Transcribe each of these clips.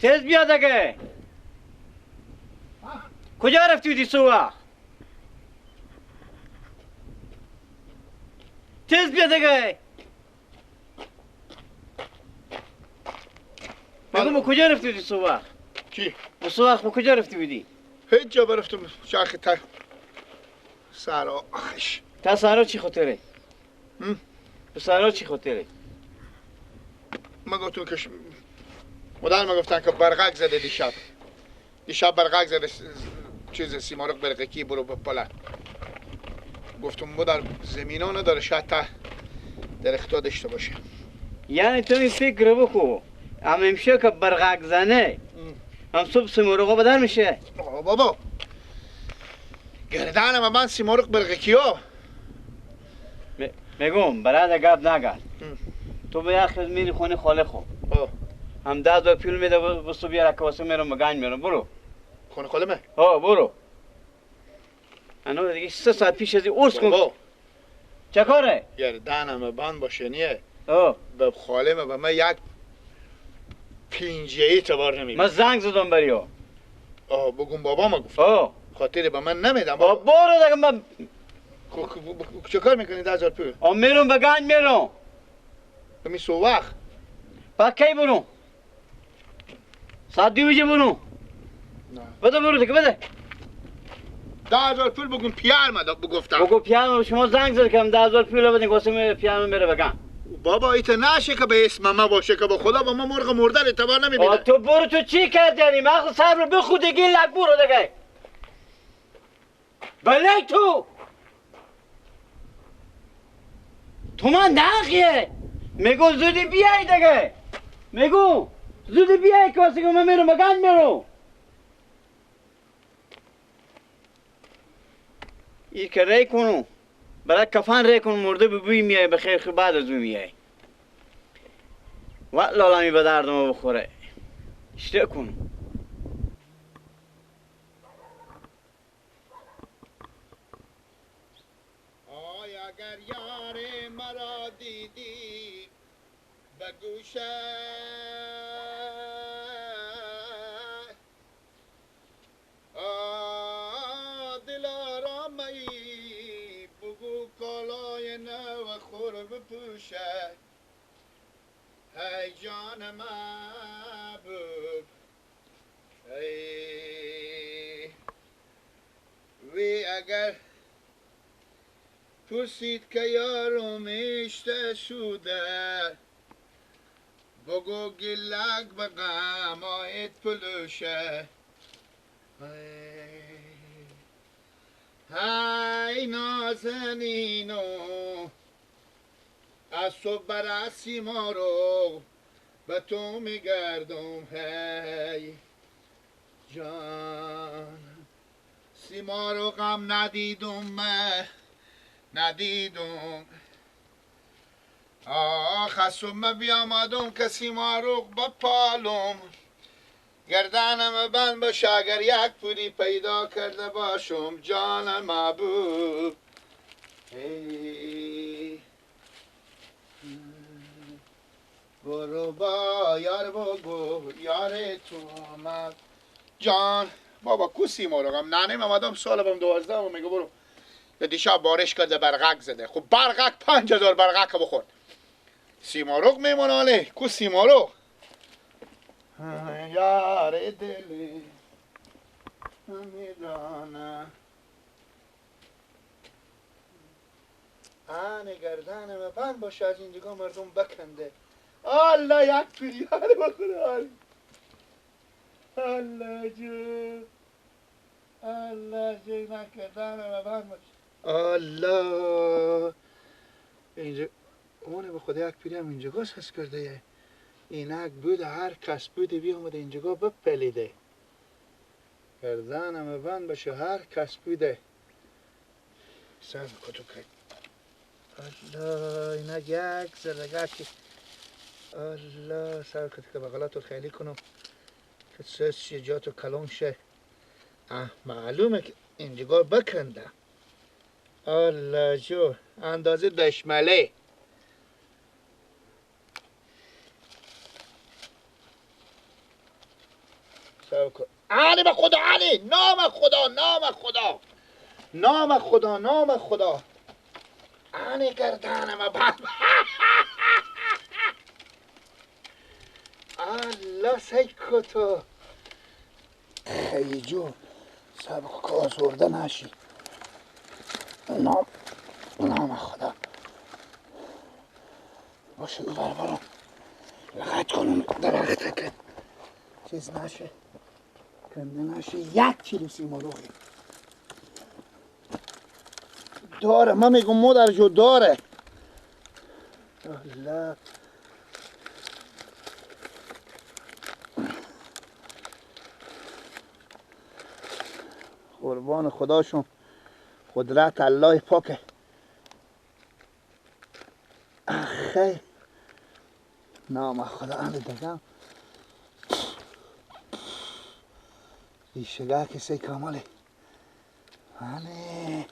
تیز بیا دیگه. کجا رفتی بودی صبح؟ تیز بیا دیگه. بگو کجا رفتی بودی صبح؟ چی؟ صبح کجا رفتی بودی؟ هیچ جا برفتم چرخ تا سارا آخش. تا سارا چی خاطره؟ سارا چی خاطره؟ ما گفتم که مادر ما گفتن که برقک زده دیشب. دیشب برقک زده چیز سیمرغ برقکی برو به پله. گفتم مادر زمینا نداره شاید تا درختا داشته باشه. یعنی تو این فکر بکو هم امشه که برقک زنه هم صبح سیمرغ بدر میشه. بابا گردنم من سیمرغ برقکی ها. میگم برادر گپ نگرد. تو به یخ میری خونه خاله خو. هم 10,000 پول میده بسو بیاره که واسه میرم گنج میرم برو. خونه خاله مه؟ ها برو. انا دیگه 3 ساعت پیش از این عرض کن. چه کاره؟ گردنم بند باشه نیه. به خاله مه به من یک پینجه اعتبار نمیده. من زنگ زدم بری ها. بگم بابا ما گفت. خاطر به من نمیدم. برو دیگه من چه کار میکنی 10,000 پول؟ میرم به گنج میرم. به سوخ. بعد کی برو؟ ساعت 2 بجه برو. بده برو دیگه بده. 10,000 پول بگم پیار ما بگفتم. بگو پیار شما زنگ زد که 10,000 پول بدین واسه پیار میره بگم. بابا ایت نشه که به اسم ما باشه که با خدا با ما مرغ مرده اعتبار نمیبینه. تو برو تو چی کردی؟ مغز سر رو بخو دیگه لک برو دیگه. بله تو تو من نقیه میگو زودی بیای دیگه. میگو زودی بیای که واسه من میرم بگن میرم. این که ری کنو برای کفن ری کن مرده بوی میای به خیر بعد از او میای. و لالامی به درد ما بخوره. اشته کنو. آی اگر یار مرا دیدی به گوشه دل آرامی بگو کالای نو خور بپوشه. ای جان محبوب ای وی اگر پرسید که یارم اشته شده بگو گلک به غم آید پلوشه. ای نازنینو از صبح بر سیما رو به تو میگردم. هی جان سیما رو غم ندیدم ندیدم. آخ از صبح بیامدم که سیما رو بپالم. گردنم بند باشه اگر یک پولی پیدا کرده باشم جان محبوب. ای برو با یار بگو یار تو آمد جان. بابا کو سیمرغم ننیم آمدم سال بم 12 و میگه برو. دیشب بارش کرده برقک زده. خب برقک 5,000 برقک بخورد. سیمرغ میمونه کو سیمرغ یار دلی میدانه آن گردن بند باشه از این دیگه مردم بکنده. الله یک پیریار بخوره. الله جو الله جو نکردن بند باشه. الله اینجا اونه به خدا یک پیری هم اینجا گاز حس کرده. اینک بود هر کس بوده بیامده اینجا بپلیده. گردنم بند باشه هر کس بوده. سر کتو کرد. الله اینک یک زرگه که الله سر کتو که بغلاتو خیلی کنم که سس جاتو کلون شه. معلومه که اینجا بکنده. الله جو اندازه دشمله. سب کن. علی به خدا، علی نام خدا، نام خدا، نام خدا، نام خدا. علی گردنم بعد. الله سیکو تو. خیلی جو سب کن که آزرده نشی. نام خدا. باشه او برم لغت کنم درخته که چیز نشه، کنده نشه. 1 کیلو سیمرغی داره. من میگم مادر جو داره. الله قربان خداشون، قدرت الله پاکه. اخی نام خدا. انا دگم ریشگه که سی کامله. منه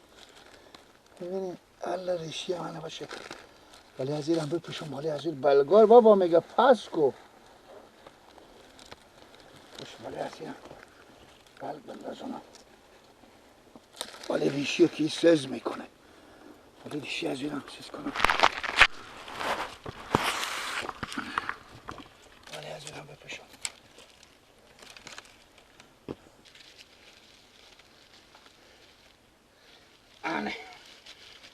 ببینید الله ریشی منه باشه. ولی از ایرم بپوشم، ولی از ایر بلگار بابا میگه پس کو باشه. ولی از ایرم بلگ بندازونم. ولی ریشی که سز میکنه. ولی ریشی از ایرم سز کنم. ولی از ایرم بپوشم.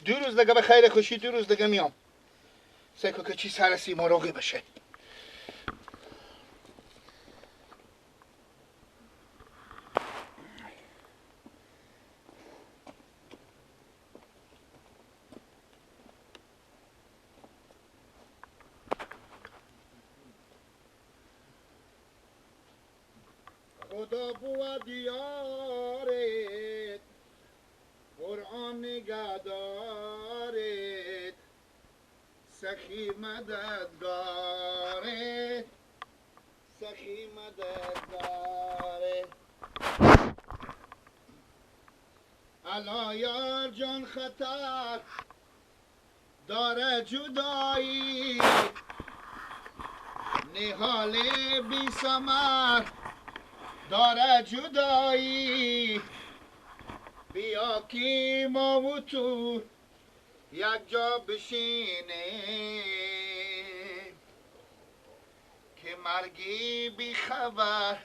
2 روز دیگه به خیر خوشی، 2 روز دیگه میام. سیکو که چی سر سیمرغی بشه. خدا بود یارت، قرآن نگهدارت، سخی مددگارت، سخی مددگارت. الا یار جان خطر داره جدایی، نهال بی ثمر داره جدایی. بیا که ما و تو یک جا بشینیم، که مرگی بی خبر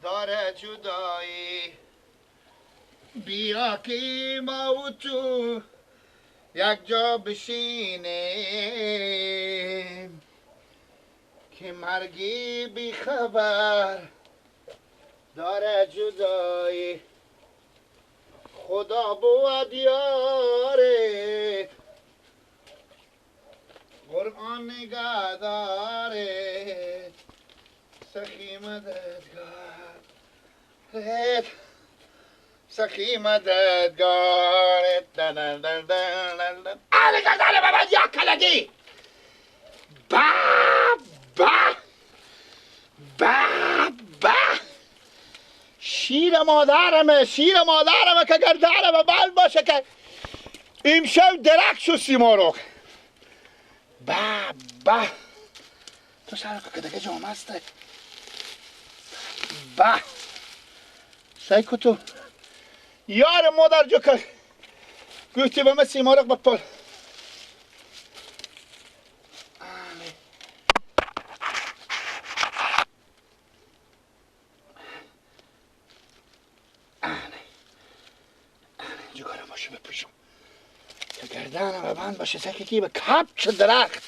داره جدایی. بیا که ما و تو یک جا بشینیم، که مرگی بی خبر داره جدایی. خدا بود یاره، قرآن نگهداره، سخی مددگار، سخی مددگار. علی گردن بابا یک کلگی با با با با. شیر مادرمه، شیر مادرمه که گردنمه بند باشه که امشب درک شو سیمرغ. با با تو سر که دیگه جام هسته. با سعی کن تو یار مادر جو که گفتی به من سیمرغ بپل. گردنم بند باشه سکی که به کپچ درخت.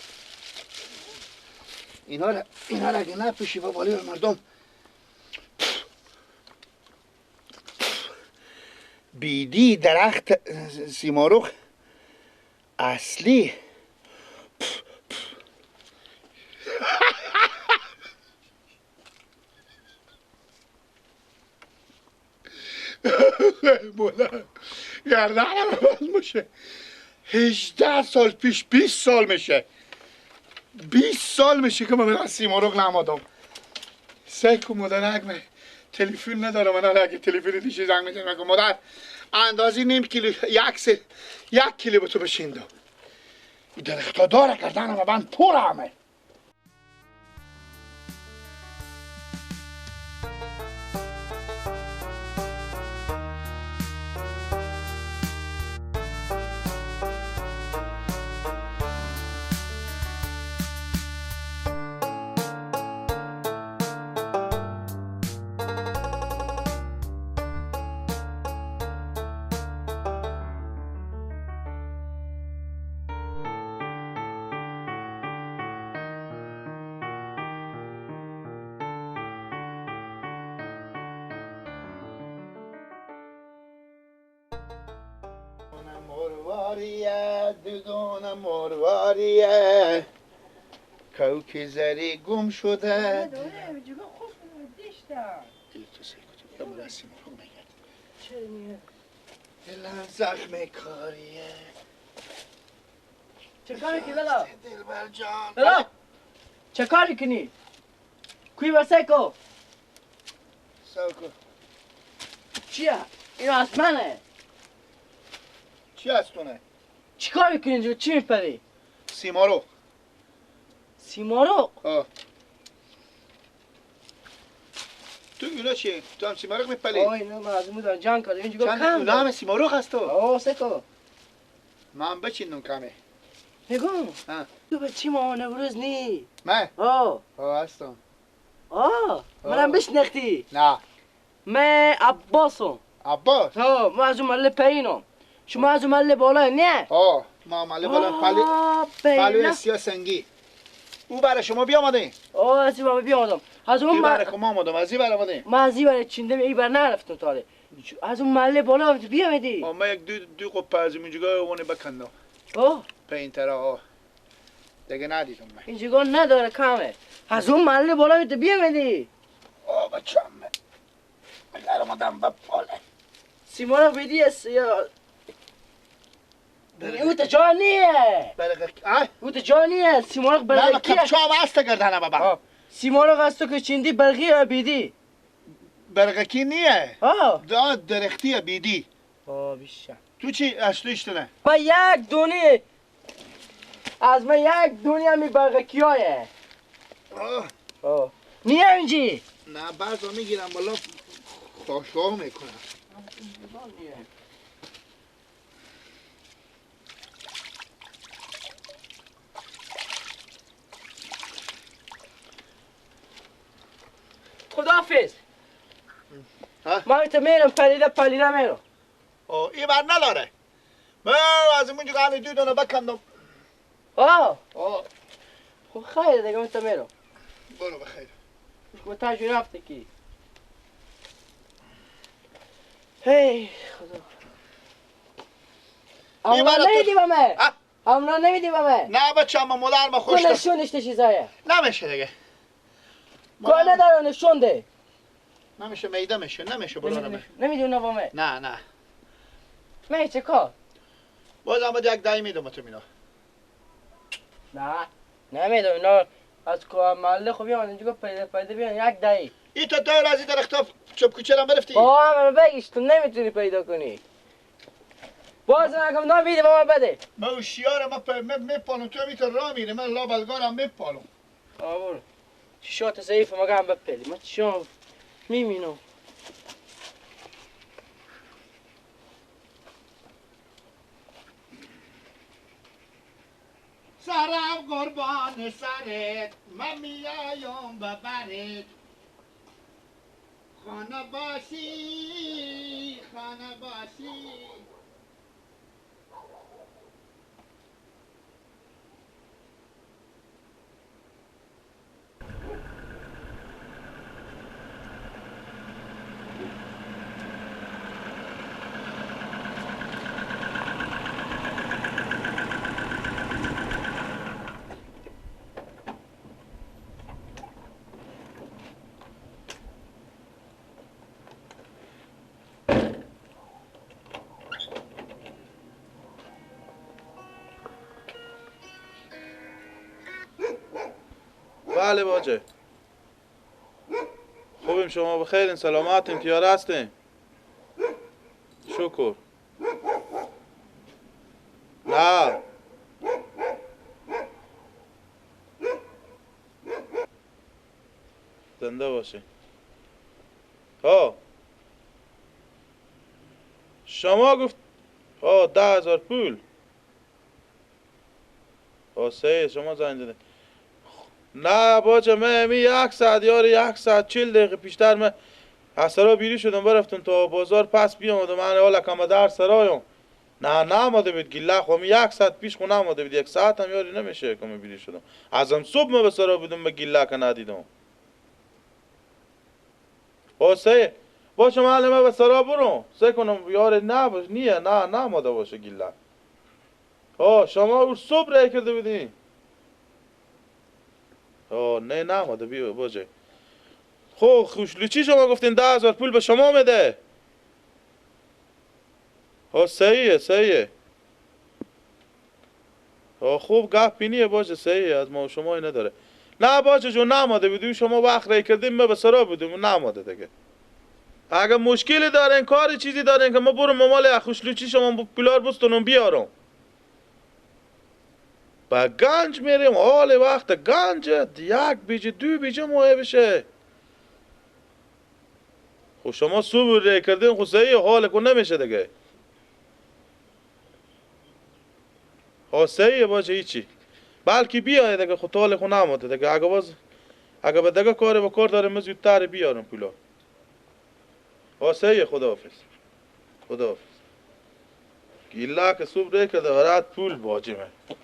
اینا را اگه نپوشی با بالی مردم بیدی درخت سیمرغ اصلی. گردنم بند باشه. 18 سال پیش، 20 سال میشه، 20 سال میشه که من از سیمرغ نمادم. سعی کن مادر اگه تلفن ندارم، من اگه تلفن دیشی زنگ میزنم میگم مادر اندازی نیم کیلو، یک کیلو به تو بشیندم. این درختا داره کردنم و من پر همه. مرواریه دودون مرواریه کوک زری گم شده. دلم زخم کاریه. چه کاری کنی لالا؟ دلبر جان لالا چه کاری کنی؟ کوی واسه کو؟ ساکو چیه؟ اینو از منه. چی از تونه؟ چی کار میکنی اینجا؟ چی میپری؟ سیمارو. سیمارو؟ آه. تو اینا چیه؟ تو هم سیمارو میپلی؟ آه اینا من از اون جنگ کرده اینجا کم. اونا هم سیمارو هست تو؟ آه سکو. من بچینم کمه. میگم تو به چی ما نوروز نی؟ من؟ آه. آه هستم. آه منم بشناختی؟ نه. من عباسم. عباس؟ آه من از اون محله پایینم. شما از اون محله بالا نه؟ آه ما محله بالا پلوی سیاه سنگی. او برای شما بیامدین؟ آه از این بیامدم. از اون برای ما آمدم، از این بر آمدیم. من از این بر چیندم، این بر نرفتم تا حالا. از اون محله بالا بیامدی؟ آه من یک دو قپه از اینجا اون بکندم. آه پایین‌تر آه دیگه ندیدم من. اینجا نداره کمه. از اون محله بالا بیامدی؟ آه بچه‌م در آمدم به پاله. سیمارا بدی یا او تا نیه. او تا نیه. سیمرغ برقی. نه چا واسطه گردنه بابا. سیمرغ از تو که چیندی برقی بیدی. برقکی نیه. آه. دا درختی بیدی. آه بیشه. تو چی اصلیش تنه؟ من یک دونی از من یک دونی همی برقکی هایه. آه. آه. نیه اینجی؟ نه بعضا میگیرم بالا خاشاه میکنم. خداحافظ. من تو میرم پلیده پلیده میرم. آه این بر نداره. من از اونجا قهوه دو دانه بکندم. آه. آه. خب خیر دیگه من تو میرم. برو بخیر. متاج رفته کی؟ هی خدا. امرا نمیدی به من. امرا نمیدی به من. نه بچه ما مادر ما خوش. نشونش چیزایه. نمیشه دیگه. کار نداره نشونده. نمیشه میده میشه نمیشه برو. نمیدونم با من. نه نه. من چه کار؟ بازم باید یک دایی میدم تو مینا. نه نمیدم اینا از محله خب بیان اینجا پیدا پیدا بیان یک دایی. این تا دور از این درختا چوب کوچه را برفتی؟ آه منو بگیش تو نمیتونی پیدا کنی. باز من اگم نمیدی به من بده. من هوشیارم من میپالم تو میتونی راه میری من لا بلگارم میپالم. آه برو. چشات ضعیف مگه هم بپلی من چشام میبینم. سرم قربان سرت من میایم ببرت خانه باشی خانه باشی. بله باجه خوبیم شما بخیرین سلامتیم تیار هستیم شکر. نه زنده باشه. ها شما گفت ها 10,000 پول. ها سه شما زنگ زدین. نه باجه من یک ساعت یار 1 ساعت 40 دقیقه پیشتر من از سرا بیری شدم برفتم تا بازار پس بیامدم من حالا کم در سرایم. نه نه آمده بود گله خو 1 ساعت پیش خو نامده بود 1 ساعت هم یاری نمیشه که من بیری شدم ازم صبح من به سرا بودم به گله که ندیدم. باشه باشه معلم به سرا برو سه کنم یار نه باش نیه نه نه آمده باشه گله. آه شما او صبح رای کرده بودین؟ آه نه نامده بیا باجه. خب خوشلوچی شما گفتین 10,000 پول به شما میده. ها صحیحه صحیحه. ها خوب گپ بینیه باشه صحیحه، از ما و شما نداره. نه باشه جون نامده بودیم، شما وقت رای کردیم ما به سرا بودیم نامده دیگه. اگه مشکلی دارین کاری چیزی دارین که ما برم مال خوشلوچی شما پولار بستونم بیارم. با گنج میریم حال وقت گنج 1 بیجه 2 بیجه مایه بشه. خب شما صبح رای کردین خب صحیحه، حال کن نمیشه دیگه. ها صحیحه باشه هیچی، بلکه بیایه دیگه، خود حال خود نماده دیگه. اگه باز اگه به دیگه کار با کار داره من زودتر بیارم پولا. ها صحیحه، خداحافظ خداحافظ. گیلا که صبح رای کرده ورد پول باجه من.